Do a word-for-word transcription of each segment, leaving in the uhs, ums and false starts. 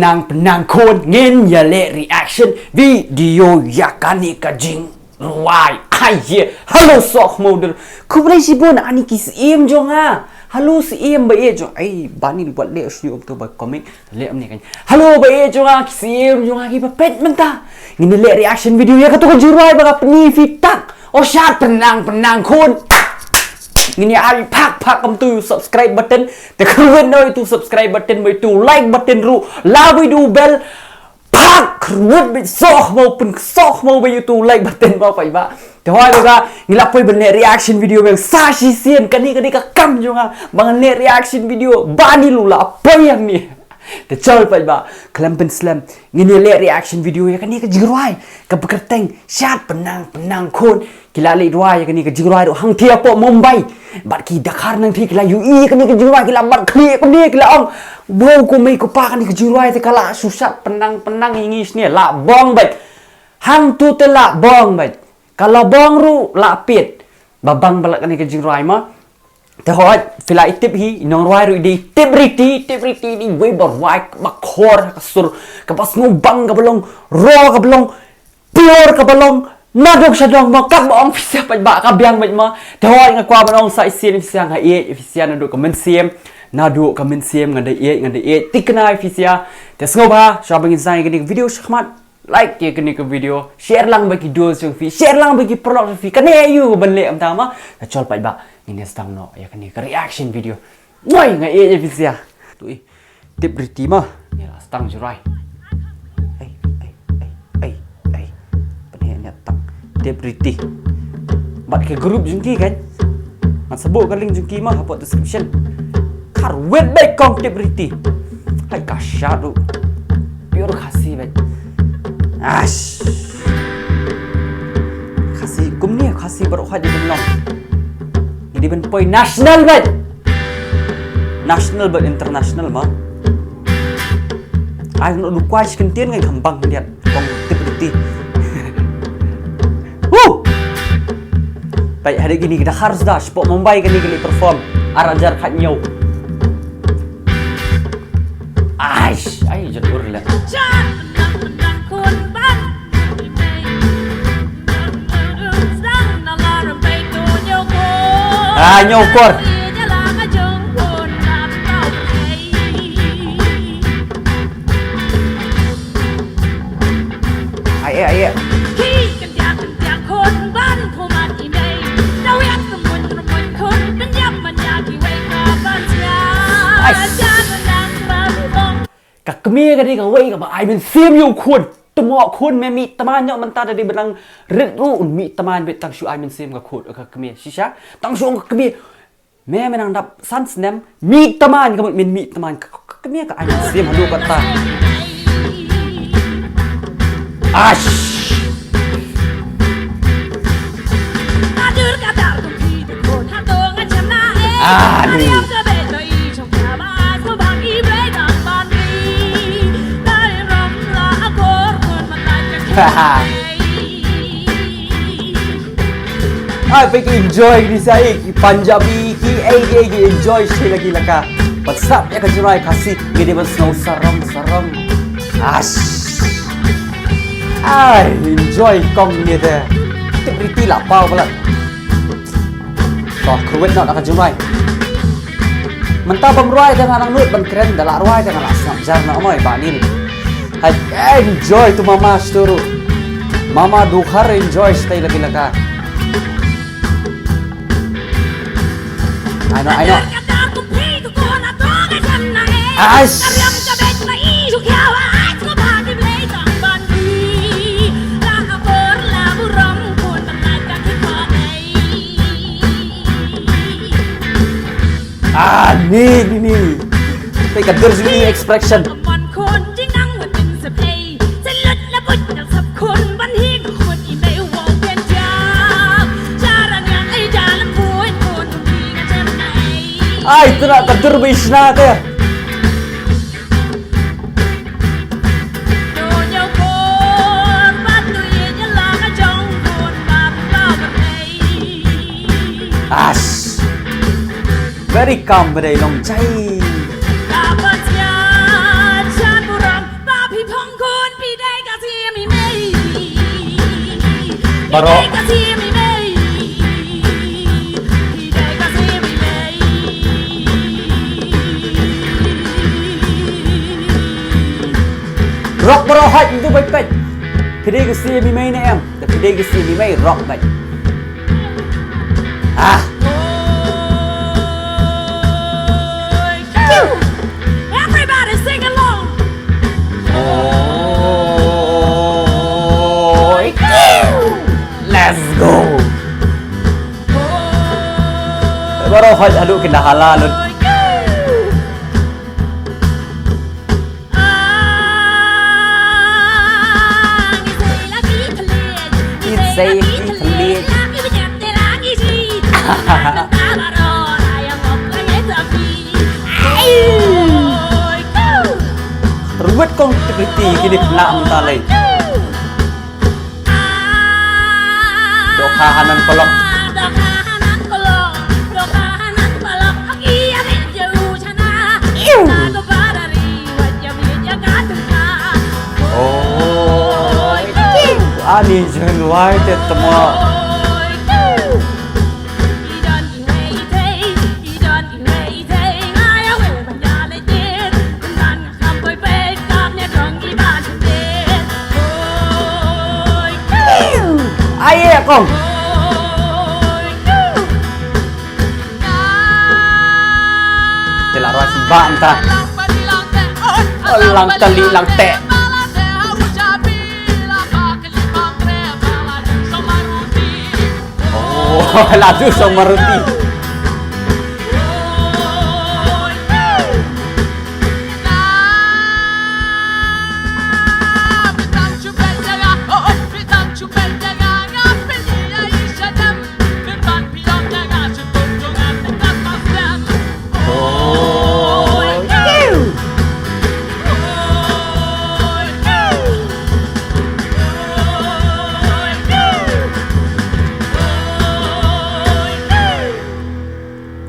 Nang pynang khun ngin ïa leh reaction video ïa kane ka jingrwai. Ai ye, hello soh model. Khublei shibun ani ki siem jong nga. Hello siem ba e jong. Ai bani wat leh shu um to ba comic. Leh amne kan. Hello ba e jong nga ki siem jong nga ki ba pet mynta. Ngin leh reaction video ïa kato ka jingrwai ba ka pyni phi tak. O shat pynang pynang khun. Ngin ïa ai phak phak kam tu subscribe button. Te kyrwit noh ïa tu subscribe button, ba ïa tu like button ruh. La ba ïa tu bell. Phak kyrwit ba soh mo pyn soh mo ba ïa tu like button ba pai ba. Te hoi ba ngi la poi ban leh reaction video ba sa shisien kane kane ka kam jong nga. Ba ngi leh reaction video bani lu la poi yang ni. Te chol pai ba khlem pynslem ngin ïa leh reaction video ïa kane ka jingrwai ka ba kyrteng shat pynang pynang khun. Ki la leit rwai ïa kane ka jingrwai ruh hangthie hapoh Mumbai. Bad ki Dkhar nangthie ki la ïohi ïa kane ka jingrwai ki la bat khlieh kumne ki la ong. Wow ko mei ko pa kane ka jingrwai te ka la shu shat pynang pynang ïa ngi shane la bong bad. Hangtu te la bong bad. Ka la bong ruh la pit. Ba bang ba la kane ka jingrwai ma. Te hoi phi la i tip hi i nongrwai ruh i dei Tip Riti, Tip Riti i dei wei ba rwai ba khor ha ka sur ka ba sngewbang ka ba long raw ka ba long pure ka ba long naduh sha dong ma ka ba ong phi sia pat ba ka biang pat ma. Te hoi nga kwah ban ong sa i sien phi sia nga ïeit phi sia naduh ka mynsiem naduh ka mynsiem nga da ïeit nga da ïeit thikna phi sia. Te sngewbha sha ba ngin sa ïa kane ka video shakhmat. Like ïa kane ka video, share lang ba ki dost jong phi, share lang ba ki paralok jong phi. Kane ïa u ban leh mynta ma. Ka chol pat ba ngin ïa sdang noh ïa kane ka reaction video. Moi nga ïa ïa phi sia. Tu i Tip Riti ma. Ïa la sdang jurai. Ei ei ei ei ei. Pynheh ïa tang Tip Riti. Bad ka group jong ki kan. Ngan sa buh ka link jong ki ma hapoh description. Kyrwit bad kong Tip Riti. Hai ka shadu. Pure Khasi bad. Ash. Khasi kumne Khasi baroh ha di ben long. Di ben poi national bad. National bad international ma. Ai no du kwai shi kyntien ngai kham bang khyndiat kong Tip Riti. Hu. Pai hade kini ki Dkhar sda shapoh Mumbai kini ki perform. Ar hajar khat ñiew. Ai ai jat ur le. Ah ñiew kor. Ai ai ai. Ai. Ka kmie ka dei kawei kaba ai mynsiem ïa u khun. Tymok khun me mih tymmen ñiuh mynta da dei ba nang rit ruh mih tymmen bad tang shu ai mynsiem ka khun ka kmie shisha tang shu ong ka kmie. Me me nang dap san snem mih tymmen ka mut min mih tymmen ka kmie ka ai mynsiem haduh kata. Ash. Ah, ni. Ai phi ki enjoy ki sa ki Punjabi ki ei ki ei ki enjoy shi la ki la ka. Pat sap ïa ka jingrwai Khasi ngi dei ban sngew sarong sarong. Ash. Ai enjoy kong ngi te. Tip riti la paw palat. To kyrwit noh da ka jingrwai. Mynta bym rwai te nga nang nud ban kren da la rwai te nga la sngap jar noh moi ba nin. Hai enjoy tu mama sturu. Mama dukhar enjoy stay lagi laka. Ai noh ai noh. Ais. Ah, ni ni ni. Pei ka dir jong i expression. Ai, tu nak ka dir ba i shna te. Ash. Very calm ba dei long jai. Baroh. Rock baroh hoi, ndu bai peit. Phi dei ka C M i mei ne em? Da phi dei ka C M i mei, rock bai. Ah. Everybody sing along. Oi. Let's go. Baroh hoi haduh kin da hala lut. It's a Ruwet kong tepeti kini pla mentalai. Doha hanan kolok. Oh, ani jen wai te temo. Aye kong. Te la roi si ba anta. Lang tali lang te. Oh, la tu sama roti.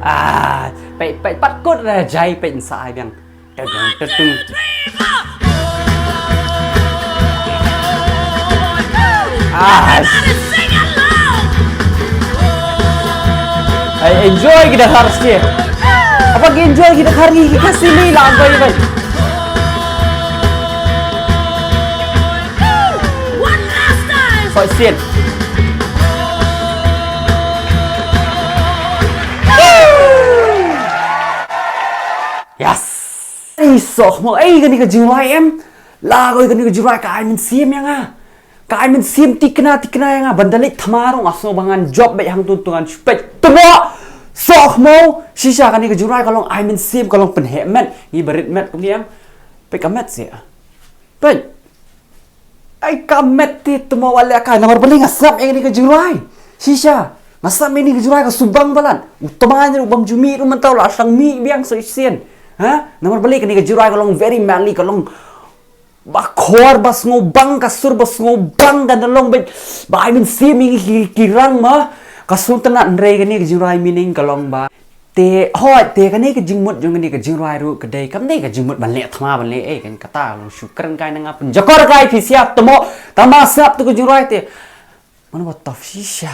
Ah, peit, peit, pat kut ra jai peit sa ai biang. Tadung, tadung. Ah. Ai, enjoy kita harus dia. Apa ki enjoy kita hari ni, kita sini lah, enjoy, enjoy. One last time. Fight scene. Yes. Ei soh mo, ei kane ka jingrwai em. La koi kane ka jingrwai ka ai mynsiem ïa nga. Ka ai mynsiem tikna tikna ïa nga. Ban da leit thma ruh nga sngew ba ngan jop beit hangto to ngan shu peit. Temo. Soh mo, shisha kane ka jingrwai ka long ai mynsiem, ka long pynheh met. Ngi ba rit met kumne em. Peit ka met seh. Peit. Ai ka met te temo, wat leh kai, namar balei nga sngap ïa kane ka jingrwai. Shisha, nga sngap ïa kane ka jingrwai ka subang palat. U tmaiñ ruh bym ju mih ruh mynta u la shang mih biang sa shisien. Ha? Namar balei kane ka jingrwai ka long very manly, ka long ba khor ba sngewbang, ka sur ba sngewbang, ka da long beit ba ai mynsiem ïa ngi ki, ki rang ma. Ka sngewtynnat hynrei kane ka jingrwai meaning ka long ba Te hooid, te kane ka jingmut jong kane ka jingrwai ruh ka dei kam dei ka jingmut ban leh thma ban leh ei, kan kata long shu kren kai na nga pynjakor kai phi sia temo, tama sngap tu ka jingrwai te. Mano ba tough shisha.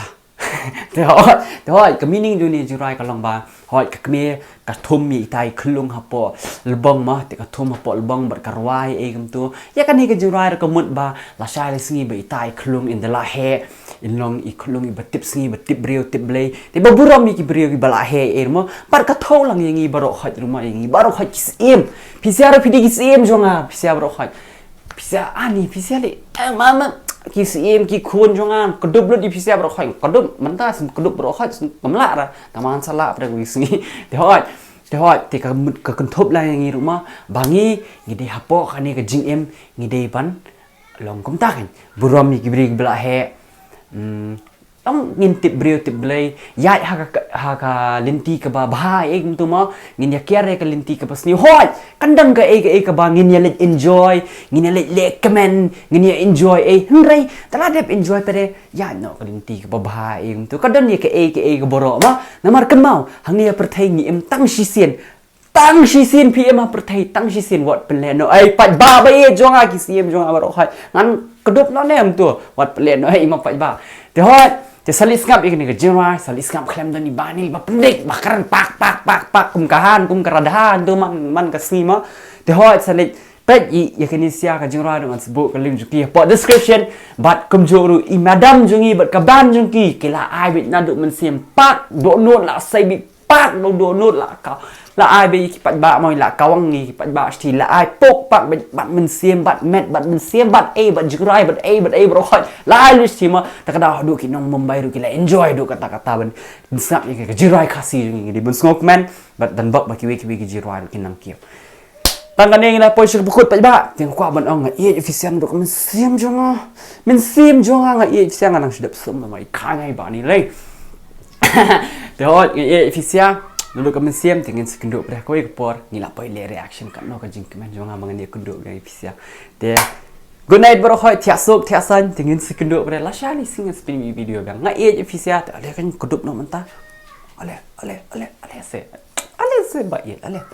Te hooid, te hooid ka meaning jong kane ka jingrwai ka long ba hooid ka kmie ka thum ïa itai khlung hapoh lbong ma, te ka thum hapoh lbong bad ka rwai ei kumtu. Ïa kane ka jingrwai ruh ka mut ba lashai lasngi ba itai khlung in da la heh. In long i khlung iba tip sngi, iba tip briew, tip Blei. Te ba burom ïa ki briew kiba la heh ei ruh mo. Bad ka thew lang ïa ngi baroh hooid ruh mo, ïa ngi baroh hooid ki syiem. Phi sia ruh phi dei ki syiem jong nga, phi sia baroh hooid. Phi sia ani, phi sia leh. Eh, mama, ki syiem, ki khun jong nga. Kdup lut ïa phi sia baroh hooid. Kdup, mynta sngewkdup baroh hooid, sngewkdup lah ra. Tang man sa lah pdeng ki sngi. Te hooid. Te hooid, te ka mut ka kynthup lang ïa ngi ruh mo. Ba ngi, ngi dei hapoh kane ka jingim, ngi dei ban long kumta kan. Burom ïa ki briew kiba la heh. Hmm. Tang ngin tip briew tip Blei, ïaid ha ka, ha ka lynti kaba bha ei kumtu mo, ngin ïa kiar ïa ka lynti kaba sniew. Hooid, kan don kaei kaei kaba ngin ïa leit enjoy, ngin ïa leit leh kmen, ngin ïa enjoy ei. Hynrei, te la dep enjoy te de, ïaid noh ka lynti kaba bha ei kumtu. Ka don ïa kaei kaei kaba baroh mo, namar kynmaw, hangne ha pyrthei ngi im tang shisien. Tang shisien phi im ha pyrthei, tang shisien wat pynlehnoh. Ai, pat ba ba ïeit jong nga ki syiem jong nga baroh hooid. Ngan Kdup noh ne em tu. Wat pynleh noh ïa i ma paidbah. Te hoi, te sa leit sngap ïa kane ka jingrwai, sa leit sngap khlem don i ba ni ba pyndik ba kren pak pak pak pak kum ka han kum ka radha tu man man ka sngi ma. Te hoi sa leit peit ïa kane sia ka jingrwai, ngan sa buh ka link jong ki hapoh description. Bad kumjuh ruh i madam jong i bad ka band jong ki ki la ai beit naduh mynsiem pak dohnud, la sei beit pak dohnud, la ka la ai beit ki paidbah, moi la kawang ki paidbah shisha, la ai pok pak beit bad mynsiem bad met bad mynsiem bad ei bad jingrwai bad ei bad ei baroh khoit, la ai lut shisha ma. Ta ka daw haduh ki nong Mumbai ruh ki la enjoy haduh katta katta ban sngap ïa ka jingrwai Khasi jong ngi. Dei ban sngewkmen bad don bok ba kiwei kiwei ki jingrwai ruh ki nang kiew. Tang kane ngi la poi sha ka bakut paidbah. Te nga kwah ban ong nga ïeit ïa phi sha naduh ka mynsiem jong nga. Mynsiem jong nga nga ïeit ïa phi sha, nga nang shu dep sum ma i kha ngai ba ni lei. Te hoi nga ïeit ïa phi sha naduh ka mynsiem, te ngin sa kynduh pyrshah kawei ka por, ngi la poi leh reaction katno ka jingkmen jong nga ma ngan ïa kynduh ïa phi sha. Te good night baroh khoit, thiah suk thiah saiñ, te ngin sa kynduh pyrshah lashai ni sngi ngan sa pynmih video biang. Nga ïeit ïa phi sha, te ale kan kdup noh mynta. Ale ale ale ale se. Ale se ba ïeit ale.